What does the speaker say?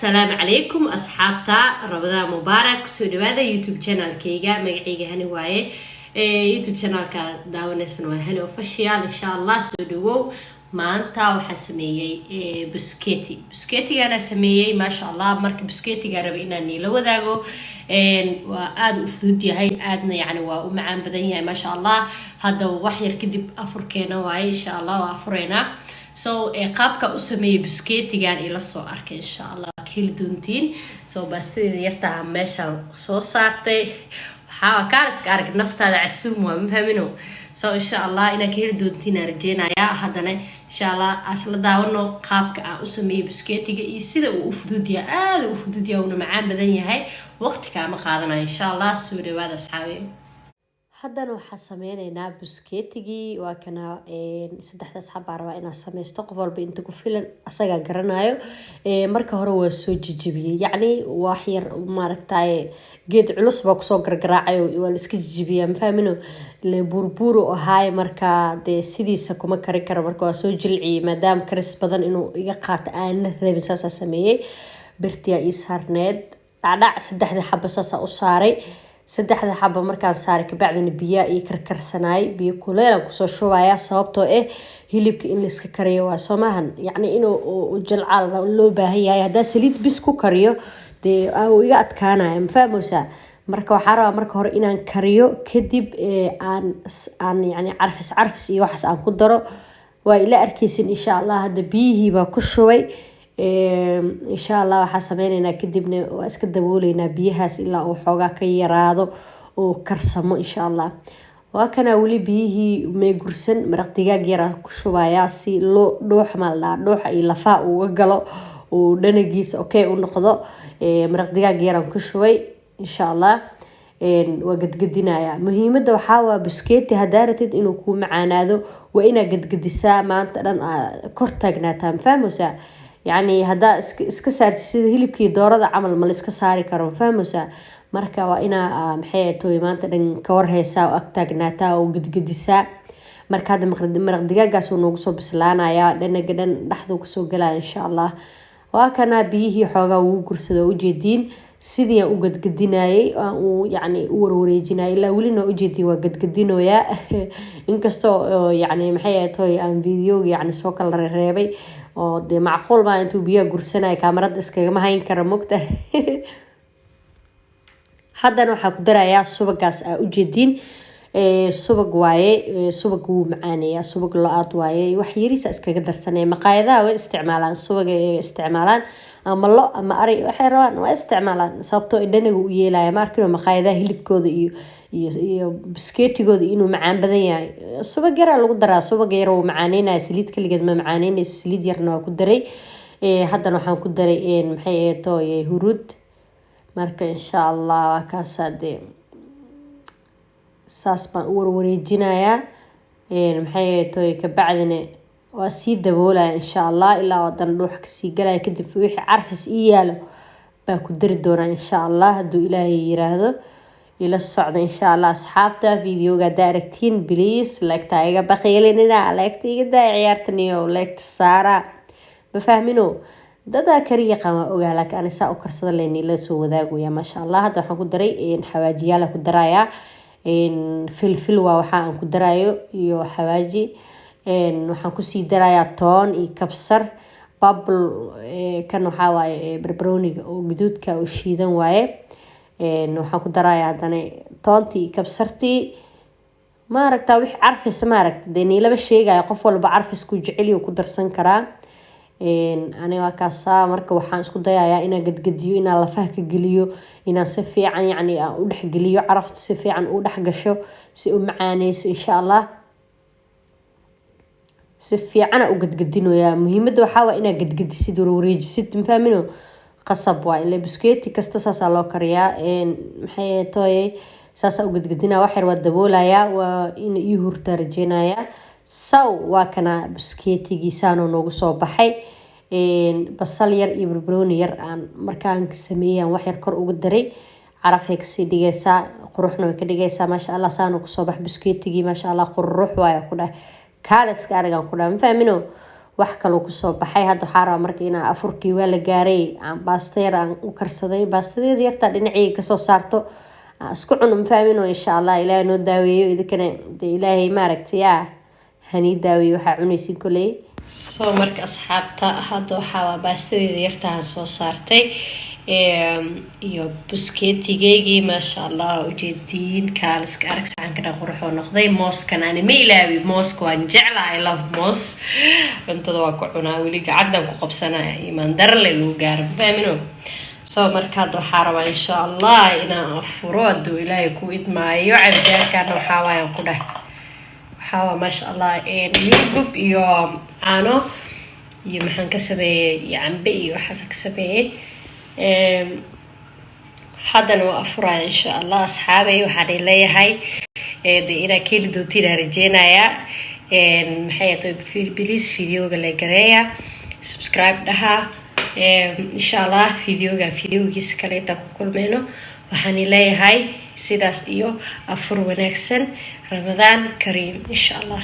Assalaamu calaykum asxaabta, Ramadaan mubaarak. Kusoo dhawaada YouTube channelkayga. Magacayga Hani waaye. YouTube channelka daawanaysan waa Hani Official. Insha Allah soo dhawow. Maanta waxaan sameeyey busketi. Busketigaana sameeyey, maasha Allah. Marka busketiga rabay inaan niila wadaago. Waa aada u fudud yahay, aadna yani waa u macaan badan yahay, maasha Allah. Hadda wax yar kadib afurkeena waaye, insha Allah waa afureynaa. So qaabka u sameeyey busketigan ila soo arkay, insha Allah ka heli doontiin. So baastadeeda yartaha meeshaan soo saartay. Waxaa kaaliska arag, naftaada casuum waa, ma fahmino? So insha Allah inaad ka heli doontiin aan rajeynayaa. Haddana insha Allah asla daawano qaabka aan u sameeyey busketiga iyo sida uu u fudud yahay. Aada u fudud yahay, uuna macaan badan yahay, waqti kaama qaadanayo. Insha Allah soo dhawaada asxaabi. Haddana waxaa sameyneynaa busketigii. Waa kana, saddexdaas xabaa rabaa inaad sameysto. Qof walba inta ku filan asagaa garanayo. Marka hore waa soo jijibiyey, yacni wax yar maaragtaye geed culus baa kusoo gargaraacay, waa la iska jijibiyaa, ma fahmino? Le buurbuur u ahaay, marka dee sidiisa kuma kari karo. Marka waa soo jilciyey, maadaama karis badan inuu iga qaato aana rabin, saasaa sameeyey. Birtiyaa ii saarneed, dhacdhac, saddexda xaba saasaa u saaray. Saddexda xaba markaan saaray kabacdina biyaa ii karkarsanaay. Biyo kuleelan kusoo shubaya, sababtoo ah hilibka in laiska kariyo waa soo maahan, yacni inuu jilcaal loo baahan yahay. Haddaa saliid bis ku kariyo, dee uu iga adkaanaya, ma fahmeysaa? Marka waxaa rabaa marka hore inaan kariyo, kadib aan yani carfis carfis iyo waxaas aan ku daro. Waa ila arkeysin, insha Allah. Hadda biyihii baa ku shubay. Insha Allah waxaa sameyneynaa kadibna waa iska dabooleynaa biyahaas ilaa uu xoogaa ka yaraado oo karsamo, insha Allah. Waa kanaa, weli biyihii meegursan. Maraq digaag yar ku shubayaa si loo dhuuxa, maa la dhahaa, dhuuxa iyo lafaha uga galo, uu dhanagiisa okay u noqdo. Maraq digaag yaraan ku shubay. Insha Allah waa gadgadinayaa. Muhiimada waxaa waa busketi hadaa ratid inuu kuu macaanaado, waa inaa gadgadisaa, maanta dhan kor taagnaataa, ma fahmeysaa? Yacni haddaa iska saartid sida hilibkii doorada camal, ma la iska saari karo, ma fahmeysaa? Marka waa inaa, maxay toy, maanta dhan ka warheysaa oo ag taagnaataa oo gadgadisaa. Marka hadda maraq digaagaas uu noogu soo bislaanayaa, dhanaga dhan dhexduu kasoo galaya, insha Allah. Waa kanaa, biyihii xoogaa wuu gursada, oo ujeediin sidii aan u gadgadinayay, aan uu yacni u warwareejinayay ilaa welina waa ujeediin, waa gadgadinoyaa. Inkastoo yacni, maxay ahayd toy, aan videoga yacni soo kala rereebay, oo dee macquul maa intuu biyaha gursanaya kaamarada iskagama hayn kara, mogta? Haddana waxaa ku darayaa subagaas aa ujeediin. Subag waaye, subag wuu macaaneeyaa. Subag lo-aad waaye, wax yariisa iskaga darsanaya. Maqaayadaha way isticmaalaan subaga, ay isticmaalaan ama lo ama ari, waxay rabaan waa isticmaalaan, sababtoo dhanaga u yeelaya. Ma arkino maqaayadaha hilibkooda iyo biskeetigooda inuu macaan badan yahay? Subag yaraa lagu daraa, subag yar wuu macaaneynaya. Saliid kaligeed ma macaaneynayso, saliid yarna waa ku daray. Haddana waxaan ku daray, maxay ahayd, huruud. Marka insha Allah waa kaasaa, dee saas baan u warwareejinayaa, maxay ahayd, kabacdina waa sii daboolaya, insha Allah, ilaa haddana dhuuxa kasii galaya. Kadib wixii carfis ii yaalo baa ku dari doonaa, insha Allah, hadduu Ilaahay yiraahdo. Ila socda, insha Allah. Asxaabta, videoga haddaa aragtiin, please like-ta iga baqiilinina, like-ta iga daaya ciyaartaniyo, like-ta saara, ma fahmino? Dadaa kari yaqaan waa ogaa, laakiin ani saa u karsada leen ila soo wadaagaya, maasha Allah. Hadda waxaan ku daray xawaajiyaala ku darayaa. Filfil waa waxa aan ku darayo iyo xawaaji. Waxaan kusii darayaa toon iyo kabsar. Babl kan waxaa waaye barbarooniga oo gaduudka oo shiidan waaye. Waxaan ku darayaa haddana toontii iyo kabsartii. Maaragta wixii carfis, maaragta, dee niilaba sheegaya, qof walba carfisku jeceliyo ku darsan karaa. Ani waa kaasaa. Marka waxaan isku dayayaa inaan gadgadiyo, inaan lafaha ka geliyo, inaan si fiican yacni aan u dhexgeliyo carafta, si fiican u dhex gasho, si u macaaneyso, insha Allah. Si fiicana u gadgadinoyaa. Muhiimadda waxaa waa inaad gadgadisid, warwareejisid, ma fahmino? Qasab waa ile buskeeti kasta saasaa loo kariyaa. Maxay tooyay, saasaa u gadgadinaa. Wax yar waa daboolayaa, waa in ii hurtaa rajeynayaa. Saw waa kana, buskeetigii saanoo noogu soo baxay. Basal yar iyo barbarooni yar aan markaan sameeyaan wax yar kor uga daray, carafay kasii dhigaysaa, quruxna way ka dhigaysaa, maasha Allah. Saanu kusoo bax buskeetigii, maasha Allah, qurux waaya ku dhah, kaaliska arigan ku dhah, ma fahmino? Wax kaloo kusoo baxay. Hadda waxaa rabaa marka inaa afurkii waa la gaaray, aan baasta yar aan u karsaday, baastadeeda yartaa dhinacayga kasoo saarto, aan isku cuno. Mafahmino? Insha Allah Ilaahay noo daaweeyo, idinkana dee Ilaahay maaragtay yaa hanii daaweeyo. Waxaa cunaysin koley. So marka asxaabta, hadda waxaa baastadeeda yartaan soo saartay iyo buskeetigeygii, maasha Allah. Ujeediin, kaaliska arag, saxanka dhan quruxoo noqday. Mooskan ani ma ilaawi, mooska waan jecla, I love moos. Cuntada waa ku cunaa, weli gacantan ku qabsanaya, imaan darale lagu gaaro. Mafahmino? So marka hadda waxaa rabaa, insha Allah, inaan afuro hadduu Ilaahay ku idmaayo. Cabitaankana waxaa waayaan ku dheh, waxaa waa maasha Allah, yogurt iyo caano iyo maxaan ka sameeyey, iyo cambe iyo waxaasaan ka sameeyey. Haddana waa afuraya, insha Allah. Asxaabay, waxaan leeyahay de inaad ka heli doontiin aan rajeynayaa. Maxay ahayd, please videoga la gareeya, subscribe dhaha. Insha Allah videoga videogiisa kale intaan ku kulmeyno, waxaan leeyahay sidaas iyo afur wanaagsan, Ramadaan kariim, insha Allah.